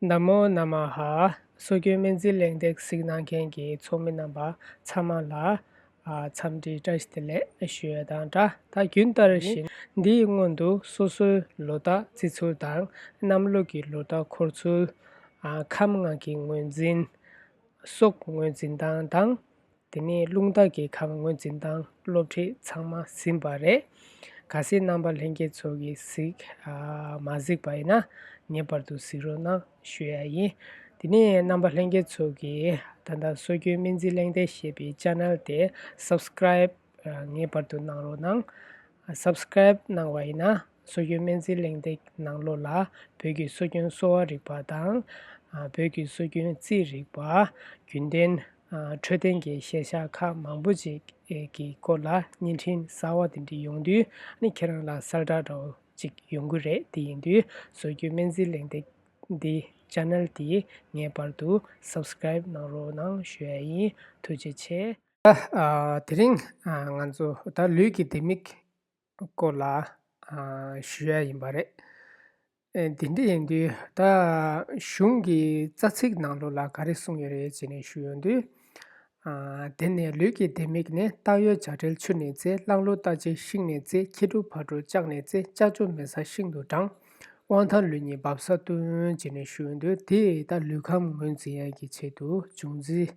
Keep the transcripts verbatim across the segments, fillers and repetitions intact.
ན་མོ་ན་མ་ཧ། སྲོལ་རྒྱུན་སྨན་རྩིས་གླེང་སྟེགས་གཟིགས་གནང་མཁན་གྱི་ཚོགས་མི་རྣམ་པ་ཚང་མ་ལ་ཨ་འཚམས་འདྲི་བཀྲ་ཤིས་བདེ་ལེགས་ཞུ་ཡ་དང་སྦྲགས། ད་རྒྱུན་ལྟར་བཞིན་འདིའི་སྔོན་དུ་སོ་སོའི་ལོ་རྟགས་བརྩི་ཚུལ་དང་གནམ་ལོ་གི་ལོ་རྟགས་འཁོར་ཚུལ། ཨ་ཁམས་ལྔ་གི་ངོས་འཛིན། སྲོག་ངོས་འཛིན་སྟངས་དང་། དེ་ནས་རླུང་རྟ་གི་ཁམས་ངོས་འཛིན་སྟངས་སློབ་ཁྲིད་ཚང་མ་ཟིན་པ་རེད། གལ་སྲིད་རྣམ་པ་ལྷན་རྒྱས་ཚོ་གིས་གཟིགས་ཨ་མ་གཟིགས་པ་ཡིན་ན་ངེས་པར་དུ་གཟིགས་རོགས་གནང་ཞུ་ཡ་ཡིན། དེ་ནས་རྣམ་པ་ལྷན་རྒྱས་ཚོ་གིས་ད་ལྟ་སྲོལ་རྒྱུན་སྨན་རྩིས་གླེང་སྟེགས་ཞེས་པའི་ཅེ་ནལ་དེ་སབ་སི་ཀེ་རེབ་ངེས་པར་དུ་གནང་རོགས་གནང་། སབ་སི་ཀེ་རེབ་གནང་བ་ཡིན་ན་སྲོལ་རྒྱུན་སྨན་རྩིས་གླེང་སྟེགས་ནང་ལོགས་ལ་བོད་ཀྱི་སྲོལ་རྒྱུན་གསོ་བ་རིག་པ་དང་། ཨ་བོད་ཀྱི་སྲོལ་རྒྱུན་རྩིས་རིག་པ། རྒྱུན་ལྡན་ཨ་འཕྲོད་བསྟེན་གྱི་ཤེས་བྱ་ཁག་མང་པོ་ཅིག་གི་སྐོར་ལ་བརྙན་འཕྲིན་གསར་བ་དེ་འདྲ་ཡོང་དུས་ཨ་ནི་ཁྱེད་རང་ལ་གསལ་བསྒྲགས་འདྲ་བོ་ཅིག་ཡོང་གི་རེད། དེ་ཡིན་དུས་སྲོལ་རྒྱུན་སྨན་རྩིས་གླེང་སྟེགས་འདི་ཅེ་ནལ་འདི་ངེས་པར་དུ་སབ་སི་ཀེ་རེབ་གནང་རོགས་གནང་ཞུ་ཡ་ཡིན། ཐུགས་རྗེ་ཆེ། ཨ་དེ་རིང་ཨ་ང་ཚོ་ད་ལུས་ཀྱི་ལྡེ་མིག་སྐོར་ལ་ཨ་ཞུ་ཡ་ཡིན་པ་རེད། ཨེ་དེ་འདྲ་ཡིན་དུས་ད་གཞུང་གི་རྩ་ཚིག་ནང་ལོགས་ལ་ག་རེ་གསུངས་ཡོད་རེད་ཅེས་ནས་ཞུ་ཡོང་དུས། ཨ་དེ་ནས་ལུས་ཀྱི་ལྡེ་མིག་ནི། རྟགས་ཡོད་བྱ་བྲལ་ཆུ་ནས་བརྩི། རླངས་རླུང་རྟ་ལྕེ་ཤིང་ནས་བརྩི། ཁྱི་ཕྲུག་ཕག་གྲུ་ལྕགས་ནས་བརྩི། ལྕགས་ཀྱུ་མེ་ས་ཤིང་དུ་དྲངས། དབང་ཐང་ལུས་གཉིས་འབབ་ས་བསྟུན། ཅེས་ནས་ཞུ་ཡོང་དུས་དེ་ད་ལུས་ཁམས་ངོས་འཛིན་ཡག་གི་ཆེད་དུ་འབྱུང་རྩིས་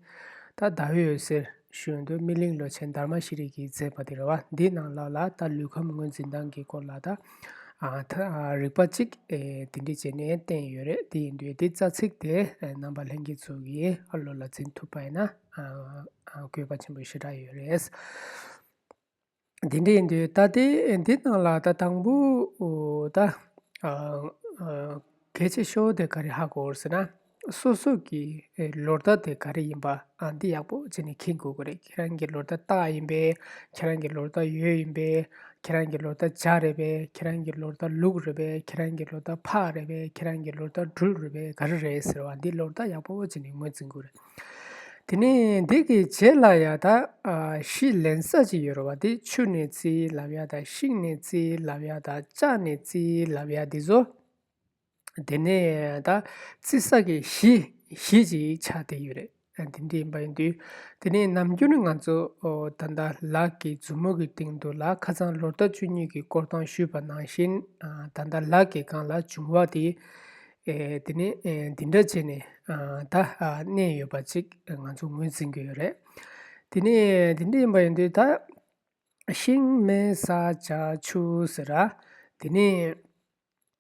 ད་ཟླ་འོད་ཟེར་ཞུ་ཡོང་དུས་སྨིན་གླིང་ལོ་ཆེན་དྷརྨ་ཤྲཱི་གིས་མཛད་པ་དེ་རེད་བ། འདི་ནང་ལོགས་ལ་ད་ལུས་ཁམས་ངོས་འཛིན་སྟངས་ཀྱི་སྐོར་ལ་ད་ཨ་ད་ཨ་རིག་པ་གཅིག་ཨེ་དེ་འདྲ་བྱས་ནས་བསྟན་ཡོད་རེད། དེ་ཡིན་དུས་དེ་རྩ་ཚིག་དེ་ཨེ་རྣམ་པ་ལྷན་རྒྱས་ཚོ་གིས་ཨ་བློ་ལ་འཛིན་ཐུབ་པ་ཡིན་ན་ཨ་ཨ་དགོས་པ་ཆེན་པོ་ཞེ་དྲག་ཡོད་རེད། དེ་འདྲ་ཡིན་དུས་ད་དེ་འདི་ནང་ལ་ད་དང་པོ་ད་ཨ་ཨ་གལ་ཆེ་ཤོས་དེ་ག་རེ་ཧ་གོ་ཟེར་ན། སོ་སོ་གི་ཨེ་ལོ་རྟགས་དེ་ག་རེ་ཡིན་པ་ཨ་འདི་ཡག་པོ་བྱས་ནས་མཁྱེན་དགོས་ཀྱི་རེད། ཁྱེད་རང་གི་ལོ་རྟགས་སྟག་ཡིན་པས། ཁྱེད་རང་གི་ལོ་རྟགས་ཡོས་ཡིན་པས། ཁྱེད་རང་གི་ལོ་རྟགས་བྱ་རེད་པས། ཁྱེད་རང་གི་ལོ་རྟགས་ལུག་རེད་པས། ཁྱེད་རང་གི་ལོ་རྟགས་ཕག་རེད་པས། ཁྱེད་རང་གི་ལོ་རྟགས་སྦྲུལ་རེད་པས། ག་རེ་རེད་ཟེར་བ་འདི་ལོ་རྟགས་ཡག་པོ་བྱས་ནས་ངོས་འཛིན་དགོས་རེད། དེ་ནས་འདི་གི་རྗེས་ལ་ཡ་ད་ཨ་གཞི་ལེན་ས་ཅིག་ཡོད་རེད་བ། དེ་ཆུ་ནས་བརྩི་ལབ་ཡ་དང་ཤིང་ནས་བརྩི་ལབ་ཡ་དང་ལྕགས་ནས་བརྩི་ལབ་ཡ་འདི་ཚོ། དེ་ནས་ད་བརྩི་ས་གི་གཞི་གཞི་ཅིག་ཆགས་བསྡད་ཡོད་རེད། ཨ་དེ་འདྲ་ཡིན་པ་ཡིན་དུས་དེ་ནས་ནམ་རྒྱུན་ནས་ང་ཚོ་ཨོ་ད་ལྟ་ལག་གི་མཛུབ་མོ་གི་སྟེང་དུ་ལ་ཁ་སང་ལོ་རྟགས་བཅུ་གཉིས་ཀྱི་སྐོར་སྟོན་ཞུས་པ་ནང་བཞིན་ཨ་ད་ལྟ་ལག་གི་སྒང་ལ་འབྱུང་བ་དེ་ཨེ་དེ་ནས་ཨེ་འདི་འདྲ་བྱས་ནས་ཨ་ད་ཨ་གནས་ཡོད་པ་ཅིག་ང་ཚོ་ངོས་འཛིན་གྱི་ཡོད་རེད། དེ་ནས་འདི་འདྲ་ཡིན་པ་ཡིན་དུས་ད་ཤིང་མེ་ས་བྱ་ཆུ་ཟེར་ར། དེ་ནས་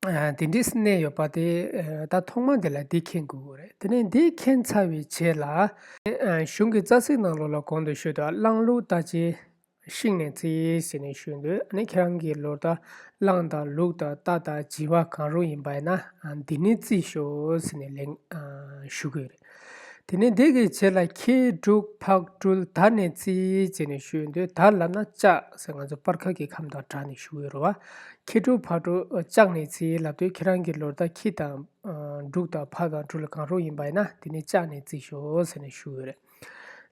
ཨ་དེ་འདྲས་གནས་ཡོད་པ་དེ་ཨ་ད་ཐོག་མ་དེ་ལ་འདི་མཁྱེན་དགོས་ཀྱི་རེད། དེ་ནས་འདི་མཁྱེན་ཚར་བའི་རྗེས་ལ་ཨ་གཞུང་གི་རྩ་ཚིག་ནང་ལོགས་ལ་གོང་དུ་ཞུས་དོན་རླངས་རླུང་རྟ་ལྕེ་ཤིང་ནས་བརྩི་ཟེར་ནས་ཞུས་འདུག་ཨ་ནི་ཁྱེད་རང་གི་ལོ་རྟགས་རླངས་དང་ལུག་དང་རྟ་དང་བྱི་བ་གང་རུང་ཡིན་པ་ཡིན་ན་ཨ་འདི་ནས་བརྩི་ཤོག་ཟེར་ནས་ལན་ཨ་ཞུ་གི་ཡོད་རེད། དེ་ནས་འདི་གི་རྗེས་ལ་ཁྱི་འབྲུག་ཕག་སྦྲུལ་དར་ནས་བརྩི་ཟེར་ནས་ཞུས་འདུག་དར་ལབ་ན་ལྕགས་ཟེར་ང་ཚོ་སྤར་ཁ་གི་ཁམས་དང་སྦྲགས་ནས་ཞུ་གི་ཡོད་རེད་བ། ཁྱི་འབྲུག་ཕག་གྲུ་ལྕགས་ནས་བརྩི་ལབ་དུས་ཁྱེད་རང་གི་ལོ་རྟགས་ཁྱི་དང་འབྲུག་དང་ཕག་དང་སྦྲུལ་གང་རུང་ཡིན་པ་ཡིན་ན་དེ་ནས་ལྕགས་ནས་བརྩི་ཤོག་ཟེར་ནས་ཞུ་གི་ཡོད་རེད།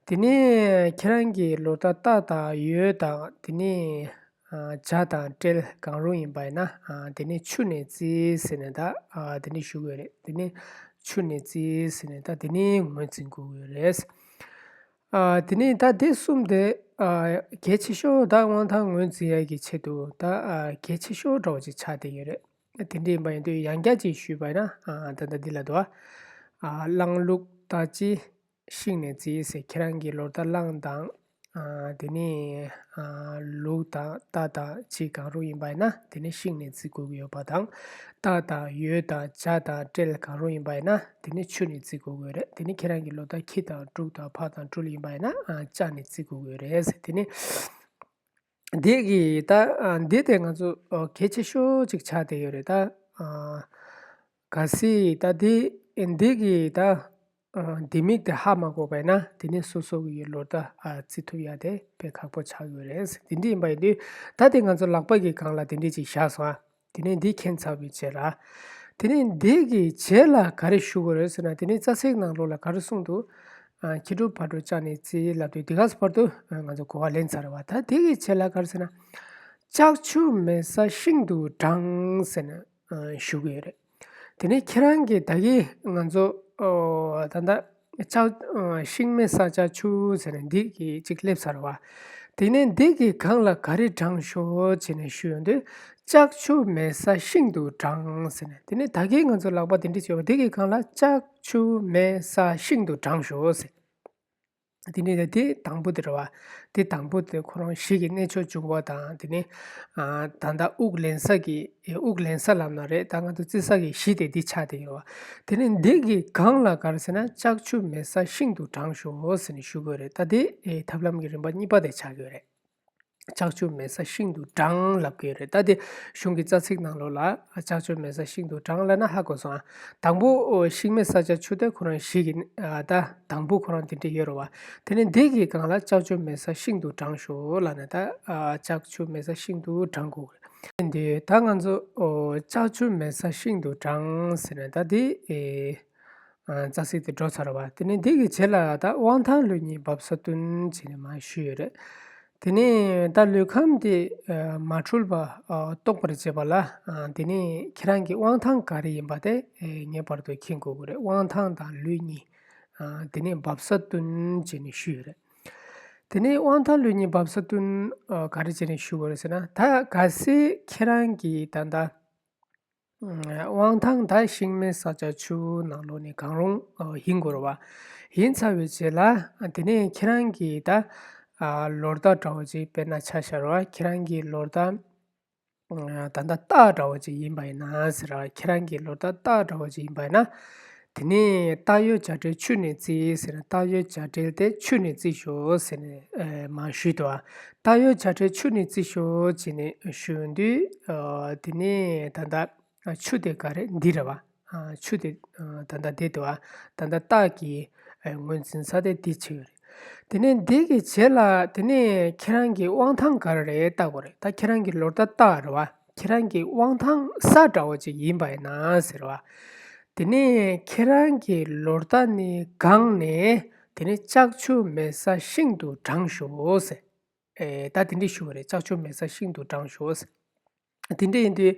དེ་ནས་ཁྱེད་རང་གི་ལོ་རྟགས་རྟ་དང་ཡོས་དང་དེ་ནས་བྱ་དང་སྤྲེལ་གང་རུང་ཡིན་པ་ཡིན་ན་དེ་ནས་ཆུ་ནས་བརྩི་ཟེར་ནས་ད་དེ་ནས་ཞུ་གི་ཡོད་རེད། དེ་ནས་ཆུ་ནས་བརྩི་ཟེར་ནས་ད་དེ་ནས་ངོས་འཛིན་དགོས་ཀྱི་ཡོད་རེད། ཨ་དེ་ནས་ད་དེ་གསུམ་དེ་ཨ་གལ་ཆེ་ཤོས་ད་དབང་ཐང་ངོས་འཛིན་ཡག་གི་ཆེད་དུ་ད་ཨ་གལ་ཆེ་ཤོས་འདྲ་བོ་ཅིག་ཆགས་བསྡད་ཡོད་རེད། དེ་འདྲ་ཡིན་པ་ཡིན་དུས་ཡང་བསྐྱར་ཅིག་ཞུས་པ་ཡིན་ན་ཨ་ད་ལྟ་འདི་ལ་འདུག་ཨ་རླངས་ལུག་རྟ་ལྕེ་ཤིང་ནས་བརྩི་ཟེར་ཁྱེད་རང་གི་ལོ་རྟགས་རླངས་དང་ཨ་དེ་ནས་ཨ་ལུག་དང་རྟ་དང་བྱི་གང་རུང་ཡིན་པ་ཡིན་ན་དེ་ནས་ཤིང་ནས་བརྩི་དགོས་ཀྱི་ཡོད་པ་དང་། རྟ་དང་ཡོས་དང་བྱ་དང་སྤྲེལ་གང་རུང་ཡིན་པ་ཡིན་ན་དེ་ནི་ཆུ་ནས་བརྩི་དགོས་ཀྱི་རེད། དེ་ནི་ཁྱེད་རང་གི་ལོ་རྟགས་ཁྱི་དང་འབྲུག་དང་ཕག་དང་སྦྲུལ་ཡིན་པ་ཡིན་ན་ཨ་ལྕགས་ནས་བརྩི་དགོས་ཀྱི་རེད། དེ་ནི་འདི་གི་ད་ཨ་འདི་དེ་ང་ཚོ་ཨ་གལ་ཆེ་ཤོས་ཅིག་ཆགས་བསྡད་ཡོད་རེད། ད་ཨ་གལ་སྲིད་ད་འདི་འདི་གི་ད་ཨ་ལྡེ་མིག་དེ་ཧ་མ་གོ་བ་ཡིན་ན་དེ་ནི་སོ་སོ་གི་ལོ་རྟགས་ཨ་བརྩི་ཐུབ་ཡ་དེ་དཔེ་ཁག་པོ་ཆགས་ཡོད་རེད། དེ་འདྲ་ཡིན་པ་ཡིན་དུས་ད་དེ་ང་ཚོ་ལག་པ་གི་སྒང་ལ་དེ་འདྲ་ཅིག་བཞག་སོང་ཨ། དེ་ནས་འདི་མཁྱེན་ཚར་བའི་རྗེས་ལ། དེ་ནས་འདི་གི་རྗེས་ལ་ག་རེ་ཞུ་དགོས་རེད་ཟེར་ན་དེ་ནས་རྩ་ཚིག་ནང་ལོགས་ལ་ག་རེ་གསུངས་འདུག་ཨ་ཁྱི་འབྲུག་ཕག་གྲུ་ལྕགས་ནས་བརྩི་ལབ་དུས་འདི་ག་ས་བར་དུ་ཨ་ང་ཚོ་གོ་བ་ལེན་ཚར་བ། ད་དེ་གི་རྗེས་ལ་ག་རེ་ཟེར་ན། ལྕགས་ཆུ་མེ་ས་ཤིང་དུ་དྲངས་ཟེར་ནས་ཨ་ཞུ་གི་ཡོད་རེད། དེ་ནས་ཁྱེད་རང་གིས་ད་གིན་ང་ཚོ་ཨོ་ད་ལྟ་ལྕགས་ཨ་ཤིང་མེ་ས་ལྕགས་ཆུ་ཟེར་ནས་འདི་གི་གཅིག་སླེབས་ཚར་བ། དེ་ནས་འདི་གི་སྒང་ལ་ག་རེ་དྲངས་ཤོག་ཅེས་ནས་ཞུས་ཡོང་དུས། ལྕགས་ཆུ་མེ་ས་ཤིང་དུ་དྲངས་ཟེར་ནས། དེ་ནས་ད་གིན་ང་ཚོ་ལག་པ་དེ་འདྲ་བྱས་པ་འདི་གི་སྒང་ལ་ལྕགས་ཆུ་མེ་ས་ཤིང་དུ་དྲངས་ཤོག་ཟེར། དེ་ནས་དེ་དང་པོ་དེ་རེད་བ། དེ་དང་པོ་དེ་ཁོ་རང་གཞི་གི་གནས་མཆོག་འབྱུང་བ་དང་། དེ་ནས་ཨ་ད་ལྟ་དབུགས་ལེན་ས་གི་དབུགས་ལེན་ས་ལབ་ན་རེད། ད་ང་ཚོ་བརྩི་ས་གི་གཞི་དེ་འདི་ཆགས་བསྡད་ཡོད་བ། དེ་ནས་འདི་གི་སྒང་ལ་ག་རེ་ཟེར་ན། ལྕགས་ཆུ་མེ་ས་ཤིང་དུ་དྲངས་ཤོག་ཟེར་ནས་ཞུ་དགོས་རེད། ད་དེ་ཨེ་ཐབས་ལམ་གྱི་རིམ་པ་གཉིས་པ་དེ་ཆགས་ཀྱི་ཡོད་རེད། ལྕགས་ཆུ་མེ་ས་ཤིང་དུ་དྲངས་ལབ་ཀྱི་ཡོད་རེད། ད་དེ་གཞུང་གི་རྩ་ཚིག་ནང་ལོགས་ལ་ལྕགས་ཆུ་མེ་ས་ཤིང་དུ་དྲངས་ལབ་ན་ཧ་གོ་སོང་ཨ། དང་པོ་ཨོ་ཤིང་མེ་ས་ལྕགས་ཆུ་དེ་ཁོ་རང་གཞི་གི་ཨ་ད་དང་པོ་ཁོ་རང་དེ་འདྲ་ཡོད་རེད་བ། དེ་ནས་འདི་གི་སྒང་ལ་ལྕགས་ཆུ་མེ་ས་ཤིང་དུ་དྲངས་ཤོག་ལབ་ནས། ད་ཨ་ལྕགས་ཆུ་མེ་ས་ཤིང་དུ་དྲངས་དགོས་རེད། འདི་ད་ང་ཚོ་ཨོ་ལྕགས་ཆུ་མེ་ས་ཤིང་དུ་དྲངས་ཟེར་ནས། ད་འདི་ཨེ། ཨ་རྩ་ཚིག་དེ་འགྲོ་ཚར་བ། དེ་ནས་འདི་གི་རྗེས་ལ་ད་དབང་ཐང་ལུས་གཉིས་འབབ་ས་བསྟུན་ཅེས་ནས་མར་ཞུས་ཡོད་རེད། དེ་ནས་ད་ལུས་ཁམས་དེ་ཨ་མ་འཁྲུལ་བ་ཨ་རྟོགས་པར་བྱེད་པ་ལ། ཨ་དེ་ནས་ཁྱེད་རང་གི་དབང་ཐང་ག་རེ་ཡིན་པ་དེ་ཨེ་ངེས་པར་དུ་མཁྱེན་དགོས་ཀྱི་རེད། དབང་ཐང་དང་ལུས་གཉིས་ཨ་དེ་ནས་འབབ་ས་བསྟུན་ཅེས་ནས་ཞུས་ཡོད་རེད། དེ་ནས་དབང་ཐང་ལུས་གཉིས་འབབ་ས་བསྟུན་ཨ་ག་རེ་བྱས་ནས་ཞུ་དགོས་རེད་ཟེར་ན། ད་གལ་སྲིད་ཁྱེད་རང་གིས་ད་ལྟ་དབང་ཐང་ད་ཤིང་མེ་ས་ལྕགས་ཆུ་ནང་ལོགས་ནས་གང་རུང་ཡིན་དགོས་རེད་བ། ཡིན་ཚར་བའི་རྗེས་ལ་དེ་ནས་ཁྱེད་རང་གིས་ད་ལོ་རྟགས་འདྲ་བོ་ཅིག་དཔེར་ན་ཆ་བཞག་རེད་བ། ཁྱེད་རང་གི་ལོ་རྟགས་ད་ལྟ་སྟག་འདྲ་བོ་ཅིག་ཡིན་པ་ཡིན་ན་ཟེར་བ། ཁྱེད་རང་གི་ལོ་རྟགས་སྟག་འདྲ་བོ་ཅིག་ཡིན་པ་ཡིན་ན། དེ་ནས་སྟག་ཡོས་བྱ་བྲལ་ཆུ་ནས་བརྩི་ཟེར། སྟག་ཡོས་བྱ་བྲལ་དེ་ཆུ་ནས་བརྩི་ཤོག་ཟེར་ནས་ཨེ་མར་ཞུས་འདུག་ཨ། སྟག་ཡོས་བྱ་བྲལ་ཆུ་ནས་བརྩི་ཤོག་ཅེས་ནས་ཞུ་དུས། ཨ་དེ་ནས་ད་ལྟ་ཆུ་དེ་ག་རེ་འདི་རེད་བ། ཨ་ཆུ་དེ་ཨ་ད་ལྟ་འདི་འདུག་ཨ། ད་ལྟ་སྟག་གི་ཨེ་ངོས་འཛིན་ས་དེ་འདི་ཆགས་ཡོད་རེད། དེ་ནས་འདི་གི་རྗེས་ལ་དེ་ནས་ཁྱེད་རང་གི་དབང་ཐང་ག་རེ་རེད་བལྟ་དགོས་རེད། ད་ཁྱེད་རང་གི་ལོ་རྟགས་སྟག་རེད་བ། ཁྱེད་རང་གི་དབང་ཐང་ས་འདྲ་བོ་ཅིག་ཡིན་པ་ཡིན་ན་ཟེར་བ། དེ་ནས་ཁྱེད་རང་གི་ལོ་རྟགས་ནས་གང་ནས་དེ་ནས་ལྕགས་ཆུ་མེ་ས་ཤིང་དུ་དྲངས་ཤོག་ཟེར། ཨེ་ད་དེ་འདྲས་ཞུ་བ་རེད། ལྕགས་ཆུ་མེ་ས་ཤིང་དུ་དྲངས་ཤོག་ཟེར། དེ་འདྲས་ཡིན་དུས་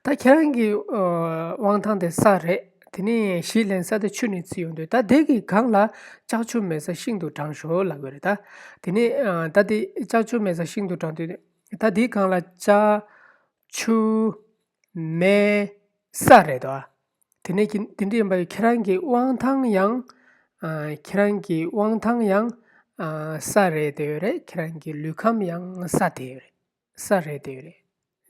ད་ཁྱེད་རང་གི་ཨ་དབང་ཐང་དེ་ས་རེད། དེ་ནས་གཞི་ལེན་ས་དེ་ཆུ་ནས་བརྩིས་ཡོང་དུས། ད་དེ་གི་སྒང་ལ་ལྕགས་ཆུ་མེ་ས་ཤིང་དུ་དྲངས་ཤོག་ལབ་དགོས་རེད་ད། དེ་ནས་ཨ་ད་དེ་ལྕགས་ཆུ་མེ་ས་ཤིང་དུ་དྲངས་དུས། ད་དེའི་སྒང་ལ་ལྕགས་ཆུ་མེ་ས་རེད་དོ། དེ་ནས་ཀྱི་དེ་འདྲ་ཡིན་པ་ཡིན། ཁྱེད་རང་གི་དབང་ཐང་ཡང་ཨ་ཁྱེད་རང་གི་དབང་ཐང་ཡང་ཨ་ས་རེད་བསྡད་ཡོད་རེད། ཁྱེད་རང་གི་ལུས་ཁམས་ཡང་ས་བསྡད་ཡོད་རེད། ས་རེད་བསྡད་ཡོད་རེད།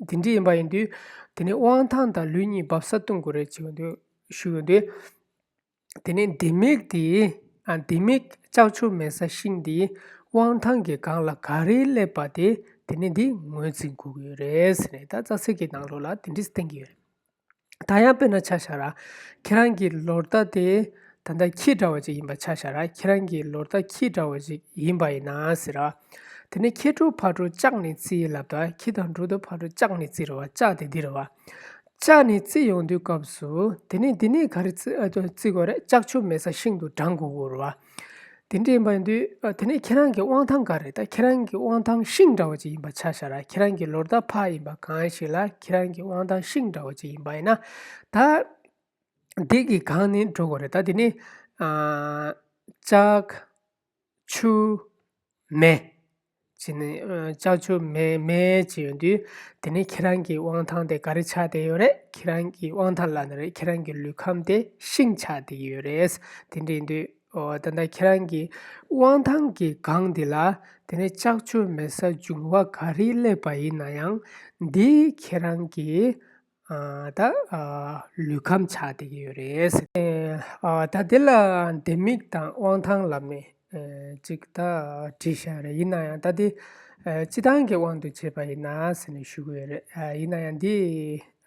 དེ་འདྲ་ཡིན་པ་ཡིན་དུས་དེ་ནས་དབང་ཐང་དང་ལུས་གཉིས་འབབ་ས་བསྟུན་དགོས་རེད་ཅེས་ཡོང་དུས་ཞུ་ཡོང་དུས། དེ་ནས་ལྡེ་མིག་དེ་ཨ་ལྡེ་མིག་ལྕགས་ཆུ་མེ་ས་ཤིང་དེ་དབང་ཐང་གི་སྒང་ལ་ག་རེ་སླེབས་པ་དེ་དེ་ནས་འདི་ངོས་འཛིན་དགོས་ཀྱི་ཡོད་རེད་ཟེར་ནས། ད་རྩ་ཚིག་གི་ནང་ལོགས་ལ་དེ་འདྲས་བསྟན་གྱི་ཡོད་རེད། ད་ཡང་དཔེར་ན་ཆ་བཞག་ར། ཁྱེད་རང་གི་ལོ་རྟགས་དེ་ད་ལྟ་ཁྱི་འདྲ་བ་ཅིག་ཡིན་པ་ཆ་བཞག་ར། ཁྱེད་རང་གི་ལོ་རྟགས་ཁྱི་འདྲ་བ་ཅིག་ཡིན་པ་ཡིན་ན་ཟེར་ར། དེ་ནས་ཁྱི་འབྲུག་ཕག་འབྲུག་ལྕགས་ནས་བརྩི་ལབ་ད། ཁྱི་དང་འབྲུག་དང་ཕག་འབྲུག་ལྕགས་ནས་བརྩི་རེད་བ། ལྕགས་དེ་འདི་རེད་བ། ལྕགས་ནས་བརྩི་ཡོང་དུས་སྐབས་སུ་དེ་ནས་འདི་ནས་ག་རེ་བརྩི་ཨ་བརྩི་དགོས་རེད། ལྕགས་ཆུ་མེ་ས་ཤིང་དུ་དྲངས་དགོས་ཀྱི་རེད་བ། དེ་འདྲ་ཡིན་པ་ཡིན་དུས་ཨ་དེ་ནས་ཁྱེད་རང་གི་དབང་ཐང་ག་རེད། ད་ཁྱེད་རང་གི་དབང་ཐང་ཤིང་འདྲ་བ་ཅིག་ཡིན་པ་ཆ་བཞག་ར། ཁྱེད་རང་གི་ལོ་རྟགས་ཕག་ཡིན་པ་གང་ཞིག་ལ་ཁྱེད་རང་གི་དབང་ཐང་ཤིང་འདྲ་བ་ཅིག་ཡིན་པ་ཡིན་ན། ད་འདི་གི་སྒང་ནས་འགྲོ་དགོས་རེད། ད་དེ་ནས་ཨ་ལྕགས་ཆུ་མེ་ཅེས་ནས་ཨ་ལྕགས་ཆུ་མེ་མེ་ཅེས་ཡོང་དུས། དེ་ནས་ཁྱེད་རང་གི་དབང་ཐང་དེ་ག་རེ་ཆགས་བསྡད་ཡོད་རེད། ཁྱེད་རང་གི་དབང་ཐང་ལབ་ན་རེད། ཁྱེད་རང་གི་ལུས་ཁམས་དེ་ཤིང་ཆགས་བསྡད་ཡོད་རེད། དེ་འདྲ་ཡིན་དུས་ཨོ་ད་ལྟ་ཁྱེད་རང་གི་དབང་ཐང་གི་སྒང་འདི་ལ་དེ་ནས་ལྕགས་ཆུ་མེ་ས་འབྱུང་བ་ག་རེ་སླེབས་པ་ཡིན་ན་ཡང་འདི་ཁྱེད་རང་གི་ཨ་ད་ཨ་ལུས་ཁམས་ཆགས་བསྡད་ཀྱི་ཡོད་རེད། ཨ་ད་འདི་ལ་ལྡེ་མིག་དང་དབང་ཐང་ལབ་ནས་ཨ་ཅིག་ད་བྲིས་བཞག་རེད། ཡིན་ན་ཡང་ད་འདི་ཨ་སྤྱི་བཏང་གི་དབང་དུ་བྱས་པ་ཡིན་ན་ཟེར་ནས་ཞུ་གི་ཡོད་རེད། ཨ་ཡིན་ན་ཡང་འདི་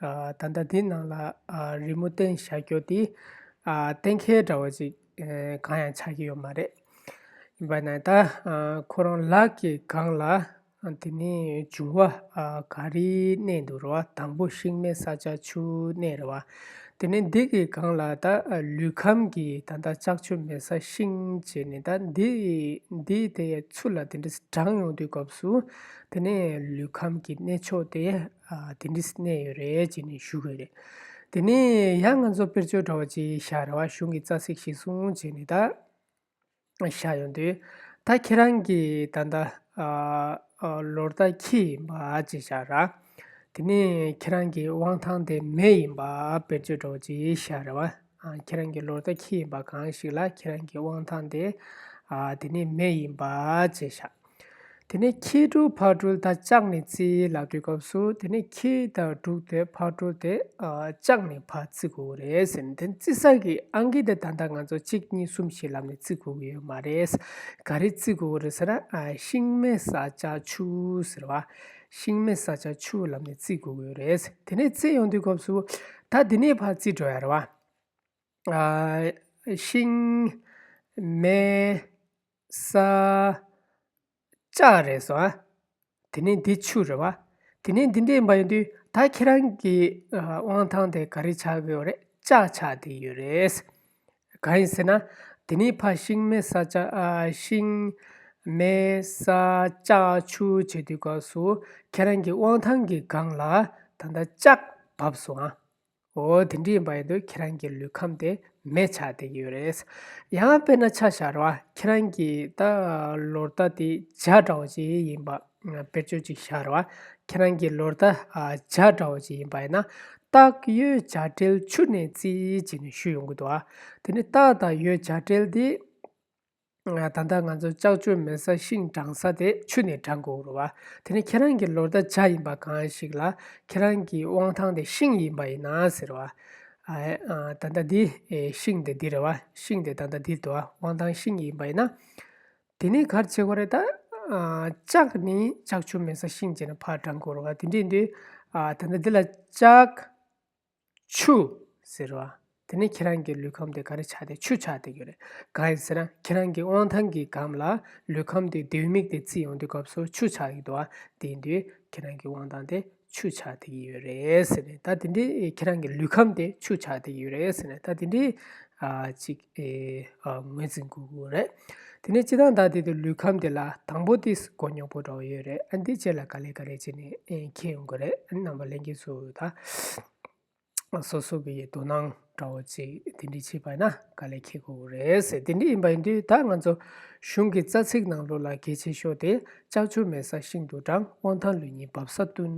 ཨ་ད་ལྟ་འདི་ནང་ལ་ཨ་རི་མོ་བསྟན་བཞག་རྒྱུ་འདི་ཨ་གཏན་འཁེལ་འདྲ་བ་ཅིག་ཨ་གང་ཡང་ཆགས་ཀྱི་ཡོད་མ་རེད། ཡིན་པ་ན་ད་ཨ་ཁོ་རང་ལག་གི་སྒང་ལ་ཨ་དེ་ནས་འབྱུང་བ་ཨ་ག་རེ་གནས་འདུག་རེད་བ། དང་པོ་ཤིང་མེ་ས་ལྕགས་ཆུ་གནས་རེད་བ། དེ་ནས་འདི་གི་སྒང་ལ་ད་ཨ་ལུས་ཁམས་ཀྱི་ད་ལྟ་ལྕགས་ཆུ་མེ་ས་ཤིང་བྱས་ནས། ད་འདི་འདི་དེ་ཚུར་ལ་དེ་འདྲ་དྲངས་ཡོང་དུས་སྐབས་སུ་དེ་ནས་ལུས་ཁམས་ཀྱི་གནས་མཆོག་དེ་ཨ་དེ་འདྲ་གནས་ཡོད་རེད་ཅེས་ནས་ཞུ་དགོས་རེད། དེ་ནས་ཡང་ང་ཚོ་དཔེར་བརྗོད་འདྲ་བོ་ཅིག་བཞག་རེད་བ། གཞུང་གི་རྩ་ཚིག་གཞིར་བཟུང་བྱས་ནས་ད་བཞག་ཡོང་དུས། ད་ཁྱེད་རང་གིས་ད་ལྟ་ཨ་ཨ་ལོ་ཟླ་ཁྱི་ཡིན་པ་ཅིག་བཞག་ར། དེ་ནས་ཁྱེད་རང་གི་དབང་ཐང་དེ་མེ་ཡིན་པ་དཔེར་བརྗོད་འདྲ་བོ་ཅིག་བཞག་རེད་བ། ཨ་ཁྱེད་རང་གི་ལོ་ཟླ་ཁྱི་ཡིན་པ་གང་ཞིག་ལ་ཁྱེད་རང་གི་དབང་ཐང་དེ་ཨ་དེ་ནས་མེ་ཡིན་པ་ཅིག་བཞག་དེ་ནས་ཁྱི་འབྲུག་ཕག་གྲུལ་ད་ལྕགས་ནས་བརྩིས་ལབ་དུས་སྐབས་སུ། དེ་ནས་ཁྱི་དང་འབྲུག་དེ་ཕག་གྲུལ་དེ་ཨ་ལྕགས་ནས་ཕར་བརྩི་དགོས་རེད་ཟེར་ནས། དེ་བརྩི་ས་གི་ཨང་ཀི་དེ་ད་ལྟ་ང་ཚོ་གཅིག་གཉིས་གསུམ་བཞི་ལབ་ནས་བརྩི་དགོས་ཀྱི་ཡོད་མ་རེད། ག་རེ་བརྩི་དགོས་རེད་ཟེར་ན། ཨ་ཤིང་མེ་ས་ལྕགས་ཆུ་ཟེར་བ། ཤིང་མེ་ས་ལྕགས་ཆུ་ལབ་ནས་བརྩི་དགོས་ཀྱི་ཡོད་རེད། དེ་ནས་བརྩི་ཡོང་དུས་སྐབས་སུ་ད་དེ་ནས་ཕར་བརྩི་འགྲོ་ཡ་རེད་བ། ཨ་ཤིང་མེ་ས་ལྕགས་རེད་སོང་ཨ། དེ་ནས་འདི་ཆུ་རེད་བ། དེ་ནས་འདི་འདྲ་ཡིན་པ་ཡིན་དུས་ད་ཁྱེད་རང་གི་ཨ་དབང་ཐང་དེ་ག་རེ་ཆགས་ཀྱི་ཡོད་རེད། ལྕགས་ཆགས་བསྡད་ཡོད་རེད། གང་ཡིན་ཟེར་ན། དེ་ནས་ཕར་ཤིང་མེ་ས་ལྕགས་ཨ་ཤིང་མེ་ས་ལྕགས་ཆུ་བྱེད་དུས་སྐབས་སུ་ཁྱེད་རང་གི་དབང་ཐང་གི་སྒང་ལ་ད་ལྟ་ལྕགས་བབས་སོང་ཨ། འོ་དེ་འདྲ་ཡིན་པ་ཡིན་དུས་ཁྱེད་རང་གི་ལུས་ཁམས་དེ་མེ་ཆགས་བསྡད་ཀྱི་ཡོད་རེད། ཡང་དཔེར་ན་ཆ་བཞག་ར་བ། ཁྱེད་རང་གི་ད་ལོ་ཟླ་དེ་བྱ་འདྲ་བོ་ཅིག་ཡིན་པ་དཔེར་བརྗོད་ཅིག་བཞག་ར་བ། ཁྱེད་རང་གི་ལོ་ཟླ་ཨ་བྱ་འདྲ་བོ་ཅིག་ཡིན་པ་ཡིན་ན། སྟག་ཡོས་བྱ་སྤྲེལ་ཆུ་ནས་བརྩིས་བྱས་ནས་ཞུས་ཡོང་གི་འདུག་ཨ། དེ་ནི་སྟག་དང་ཡོས་བྱ་སྤྲེལ་དེ། ད་ལྟ་ང་ཚོ་ལྕགས་ཆུ་མེ་ས་ཤིང་དྲང་ས་དེ་ཆུ་ནས་དྲང་དགོས་རེད་བ། དེ་ནི་ཁྱེད་རང་གི་ལོ་ཟླ་བྱ་ཡིན་པ་གང་ཞིག་ལ་ཁྱེད་རང་གི་དབང་ཐང་དེ་ཤིང་ཡིན་པ་ཡིན་ན་ཟེར་བ། ཨ་ཨ་ད་ལྟ་འདི་ཨེ་ཤིང་དེ་འདི་རེད་བ། ཤིང་དེ་ད་ལྟ་འདི་འདུག་བ། དབང་ཐང་ཤིང་ཡིན་པ་ཡིན་ན། དེ་ནི་ག་རེ་བྱེད་དགོས་རེད་ད། ཨ་ལྕགས་ནི་ལྕགས་ཆུ་མེ་ས་ཤིང་བྱས་ནས་ཕར་དྲང་དགོས་རེད་བ། དེ་འདྲ་ཡིན་དུས་ཨ་ད་ལྟ་འདི་ལ་ལྕགས་ཆུ་ཟེར་བ། དེ་ནི་ཁྱེད་རང་གི་ལུས་ཁམས་དེ་ག་རེ་ཆགས་ཏེ་ཆུ་ཆགས་བསྡད་ཀྱི་རེད། གང་ཡིན་ཟེར་ན་ཁྱེད་རང་གི་དབང་ཐང་གི་སྒང་ལ་ལུས་ཁམས་དེ་ལྡེ་མིག་དེ་བརྩིས་ཡོང་དུས་སྐབས་སུ་ཆུ་ཆགས་ཀྱི་འདུག་བ། དེ་ཡིན་དུས་ཁྱེད་རང་གི་དབང་ཐང་དེ་ཆུ་ཆགས་བསྡད་ཀྱི་ཡོད་རེད་ཟེར་ནས། ད་དེ་འདྲའི་ཁྱེད་རང་གི་ལུས་ཁམས་དེ་ཆུ་ཆགས་བསྡད་ཀྱི་ཡོད་རེད་ཟེར་ནས། ད་དེ་འདྲའི་ཨ་ཅིག་ཨེ་ཨ་ངོས་འཛིན་དགོས་ཀྱི་རེད། དེ་ནས་སྤྱིར་བཏང་ད་དེ་དུས་ལུས་ཁམས་དེ་ལ་དང་པོ་དེ་མགོ་རྙོག་པོ་འདྲ་བོ་ཡོད་རེད། ཨ་འདི་རྗེས་ལ་ག་ལེ་ག་ལེ་བྱས་ནས་ཨེ་འཁྱེར་ཡོང་གི་རེད། ཨ་རྣམ་པ་ལྷན་རྒྱས་ཚོ་ད། སོ་སོ་གི་དོ་སྣང་འདྲ་བོ་ཅིག་དེ་འདྲ་བྱས་པ་ན་དཀའ་ལས་ཁེལ་དགོས་རེད་ཟེར། དེ་འདྲ་ཡིན་པ་ཡིན་དུས་ད་ང་ཚོ་གཞུང་གི་རྩ་ཚིག་ནང་ལོགས་ལ་གལ་ཆེ་ཤོས་དེ་ལྕགས་ཆུ་མེ་ས་ཤིང་དུ་དྲང་། དབང་ཐང་ལུས་གཉིས་འབབ་ས་བསྟུན་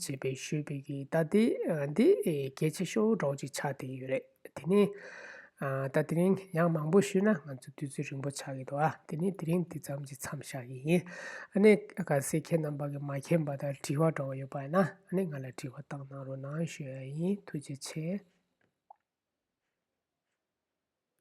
ཅེས་པའི་ཞུས་པའི་གི་ད་དེ་འདི་གལ་ཆེ་ཤོས་འདྲ་བོ་ཅིག་ཆགས་བསྡད་ཡོད་རེད། དེ་ནི་ད་དེ་རིང་ཡང་མང་པོ་ཞུས་ན་ང་ཚོ་དུས་ཚོད་རིང་པོ་ཆགས་ཀྱི་འདུག་ཨ། དེ་ནི་དེ་རིང་འདི་ཙམ་གྱིས་མཚམས་བཞག་གི་ཡིན། ཨ་ནི་གལ་སྲིད་ཁྱེད་རྣམ་པ་གིས་མ་མཁྱེན་པ་དང་དྲི་བ་འདྲ་བོ་ཡོད་པ་ཡིན་ན། ཨ་ནི་ང་ལ་དྲི་བ་བཏང་གནང་རོགས་གནང་ཞུ་ཡ་ཡིན། ཐུགས་རྗེ་ཆེ།